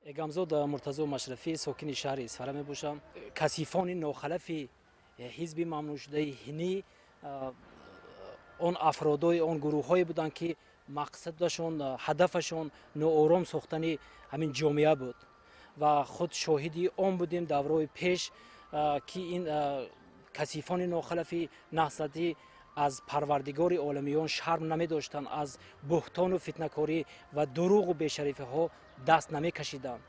Эгамзод Муртазо Машрафӣ, сокини шаҳри Исфара мебошам. Касифони нохалафи ҳизби мамнӯъшудаи ҳинӣ он афродои он гурӯҳҳое буданд, ки мақсадашон, ҳадафашон ноором сохтани ҳамин ҷомеа буд. Ва худ шоҳиди он будем давраҳои пеш, ки ин касифони нохалафи наҳзатӣ аз Парвардигори оламиён шарм намедоштанд, аз буҳтону фитнакорӣ ва дурӯғу бешарифиҳо даст намекашиданд.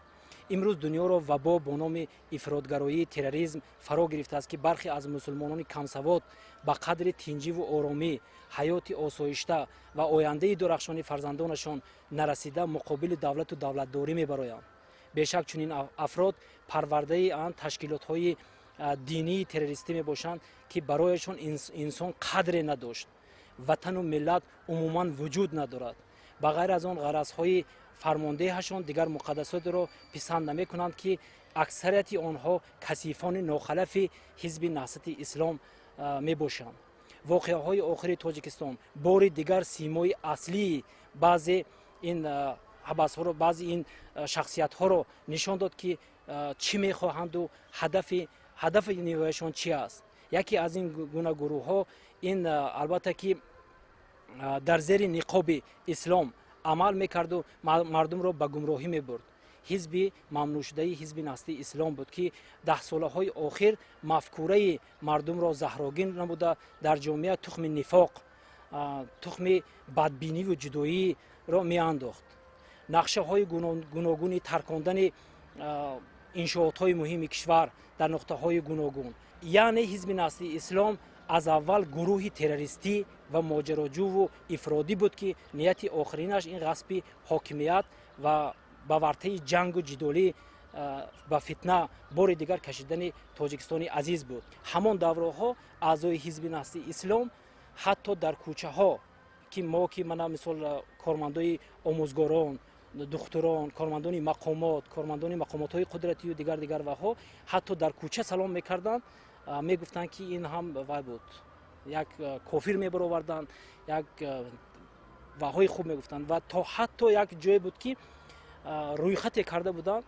Имрӯз дунёро вабо бо номи ифротгароии терроризм фаро гирифтааст, ки бархе аз мусулмонони камсавод ба қадри тинҷиву оромӣ, ҳаёти осоишта ва ояндаи дурахшони фарзандонашон нарасида, муқобили давлату давлатдорӣ мебароянд. Бешак, чунин афрод парвардаи ан ташкилотҳои динии террористӣ мебошанд, ки барояшон инсон қадре надошт, ватану миллат умуман вуҷуд надорад. Ба ғайр аз он ғаразҳои фармондеҳашон дигар муқаддасотеро писанд намекунанд, ки аксарияти онҳо касифони нохалафи ҳизби Наҳзати Ислом мебошанд. Воқеаҳои охири Тоҷикистон бори дигар симои аслии баъзе ин ҳабасҳоро, баъзе ин шахсиятҳоро нишон дод, ки чӣ мехоҳанду ҳадафи ниҳояшон чи аст. Яке аз ин гуна гурӯҳҳо ин, албатта, ки дар зери ниқоби ислом амал мекарду мардумро ба гумроҳӣ мебурд, ҳизби мамнӯъшудаи ҳизби Наҳзати Ислом буд, ки даҳсолаҳои охир мафкураи мардумро заҳрогин намуда, дар ҷомеа тухми нифоқ, тухми бадбиниву ҷудоиро меандохт. Нақшаҳои гуногуни таркондани иншоотҳои муҳими кишвар дар нуқтаҳои гуногун. Яъне ҳизби Наҳзати Ислом аз аввал гурӯҳи террористӣ ва моҷароҷӯву ифродӣ буд, ки нияти охиринаш ин ғасби ҳокимият ва ба вартаи ҷангу ҷидолӣ, ба фитна бори дигар кашидани Тоҷикистони азиз буд. Ҳамон давроҳо аъзои ҳизби Наҳзати Ислом ҳатто дар кӯчаҳо, ки мо, ки мана мисол кормандои омӯзгорон, духтурон, кормандони мақомот, кормандони мақомотҳои қудратию дигар дигар ваҳо, ҳатто дар кӯча салом мекарданд, мегуфтанд, ки ин ҳам вай буд, як кофир мебароварданд, як ваҳои хуб мегуфтанд. Ва то ҳатто як ҷое буд, ки рӯйхате карда буданд,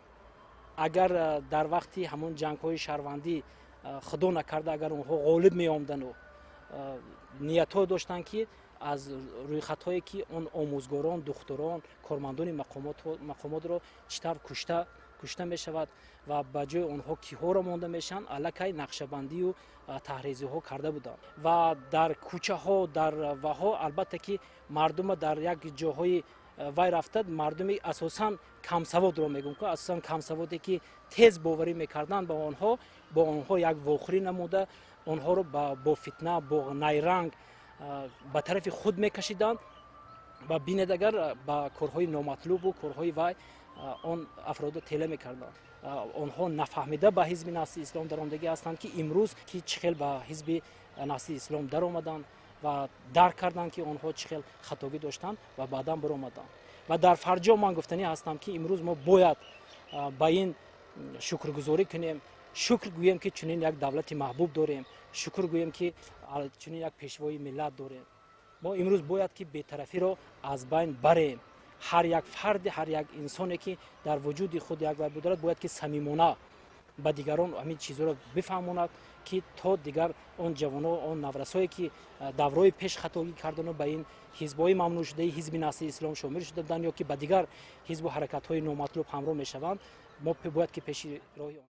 агар дар вақти ҳамон ҷангҳои шаҳрвандӣ, худо накарда, агар онҳо ғолиб меомдану ниятҳо доштанд, ки аз рӯйхатҳое, ки он омӯзгорон, духтурон, кормандони мақомотро чӣ тавр кушта мешавад ва ба ҷои онҳо киҳоро монда мешаванд, аллакай нақшабандию таҳрезиҳо карда буданд. Ва дар кӯчаҳо, дар ваҳо, албатта, ки мардума дар як ҷоҳои вай рафта, мардуми асосан камсаводро мегӯм, ки асосан камсаводе, ки тез боварӣ мекарданд ба онҳо, бо онҳо як вохӯрӣ намуда, онҳоро бо фитна, бо найранг ба тарафи худ мекашиданд. Ва бинед, агар ба корҳои номатлубу корҳои вай он афродо тела мекарданд. Онҳо нафаҳмида ба ҳизби Наҳзати Ислом даромадагӣ ҳастанд, ки имрӯз ки чӣ хел ба ҳизби Наҳзати Ислом даромаданд ва дарк карданд, ки онҳо чӣ хел хатогӣ доштанд, ва баъдан баромаданд. Ва дар фарҷом ман гуфтанӣ ҳастам, ки имрӯз мо бояд ба ин шукргузорӣ кунем, шукр гӯем, ки чунин як давлати маҳбуб дорем, шукр гӯем, ки чунин як пешвои миллат дорем. Мо имрӯз бояд ки бетарафиро аз байн барем. Ҳар як фарди, ҳар як инсоне, ки дар вуҷуди худ як вай будорад, бояд ки самимона ба дигарон ҳамин чизҳоро бифаҳмонад, ки то дигар он ҷавоно, он наврасое, ки даврои пеш хатогӣ кардану ба ин ҳизбҳои мамнӯъшудаи ҳизби Наҳзати Ислом шомил шуда буданд ё ки ба дигар ҳизбу ҳаракатҳои номатлуб ҳамроҳ мешаванд, мо бояд ки пеши роҳи